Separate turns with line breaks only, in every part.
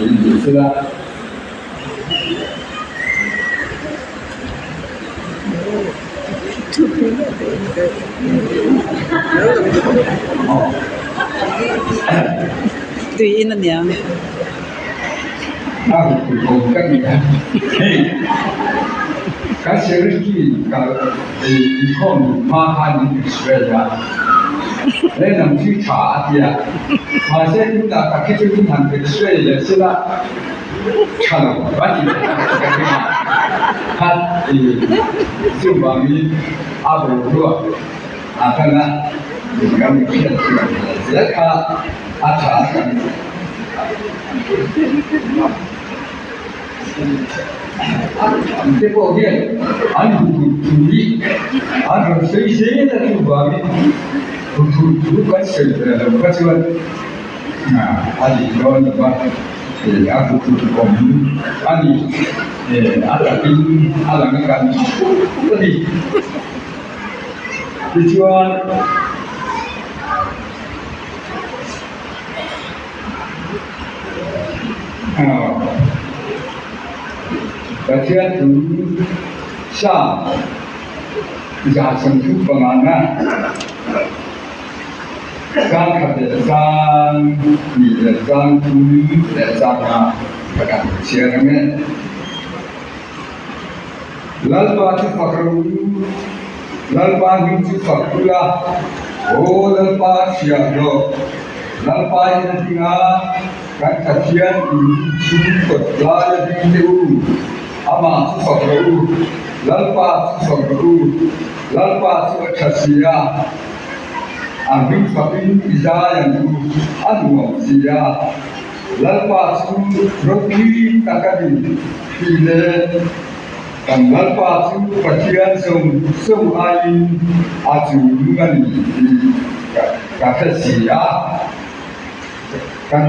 in ni sela.
Tui in aniang.
A ru awm ka ni a, hei kan secretary kal inkhawm hma khan min X-ray a, lehlam thil tha a ti a, mahse tunah tak hi chu min han X-ray leh sela tha lo a ti leh ang ka ring a, khat chuvangin a boruak a kal a, kan hriat thiam leh zel kha a tha a kan. Te pawh hian an huphurh thu hi an rawn sawi zel a chuvangin huphurh thu kan sawi ve lo kha chuan a nih dawn lo va, a huphurh awm a ni, a takin a lang a kan a ni. Tichuan. Pathian thu Psalm 135 na chang khat leh chang hnih leh chang thum leh chang nga ka kan chhiar ang e. Lalpa chu fak ro u, Lalpa hming chu fak ula, Aw Lalpa hriat rawh, Lalpa in a ding a, kan Pathian in chhung kawt lai a ding teh u, Amah chu fak rawh u, Lalpa chu fak rawh u, Lalpa chu a tha si a, a hming fakin i zai ang u, a nuam si a. Lalpa chu ropui tak a ni tih leh kan Lalpa chu Pathian zawng zawng aiin a chung a ni tih ka hre si a. Kan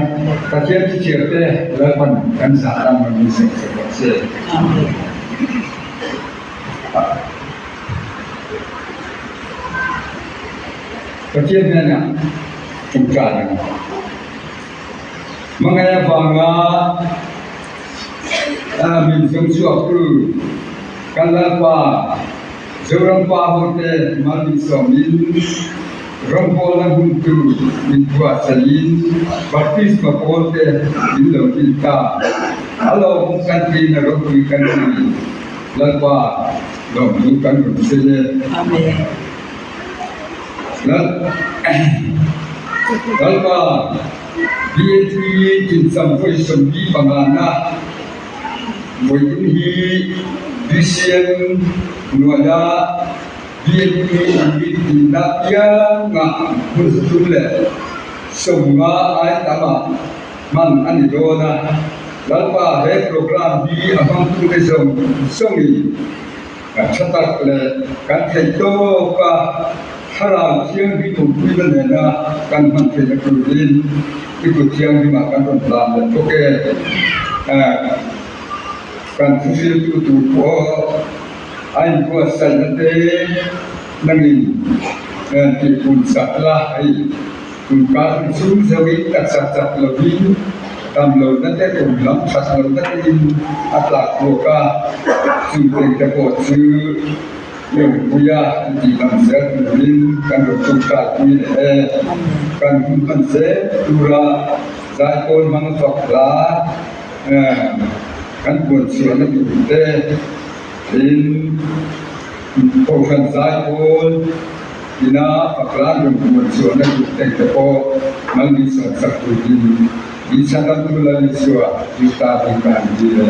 Pathian thuchhiar te Lalpan kan zah dan rawn min sawi sak rawh se. Pathian hnenah ṭawngṭai ang. Hmangaih avanga min zawng chhuaktu kan Lalpa Zoram Pa hote mal min sawmin rawngbawlna hun tur min buatsaih in baptisma pawl te min lo dil ta. A lawmawm kan tiin a ropui kan ti. Lalpa lawmtu kan rawn sawi e.
Amen.
Lalpa, BAT tincham vawi 45 na vawiin hi BCM hnuaia BAT unit tinna pianga hmun 350 ai tamah hman a ni dawn a. Lalpa, he program hi a hmangtute zawng zawngin Kan tha tak leh kan theih tawk a, thlarau thianghlim awmpuina nena kan hman theihna turin i kut thianghlimah kan rawn tlan leh bawk e. Kan thuhriltu tur pawh a inbuatsaihna te nangin tihpun chak la, hei tunkar hun chhung zoin taksa chak lovin Dam lohna te kum lam that lohna te in a tlak buak a, chung thei te pawh chu Lungpuia an tih lam zel turin kan rawn ṭawngṭai pui leh e. Kan hun hman zel tura zaipawl hmang fak hla kan buan chhuahna tur te in Kohhran zaipawl ina fak hla an rawn buan chhuahna tur te te pawh Malmi sawmsak turin min chhandamtu Lal Isua Krista bik a an dil e.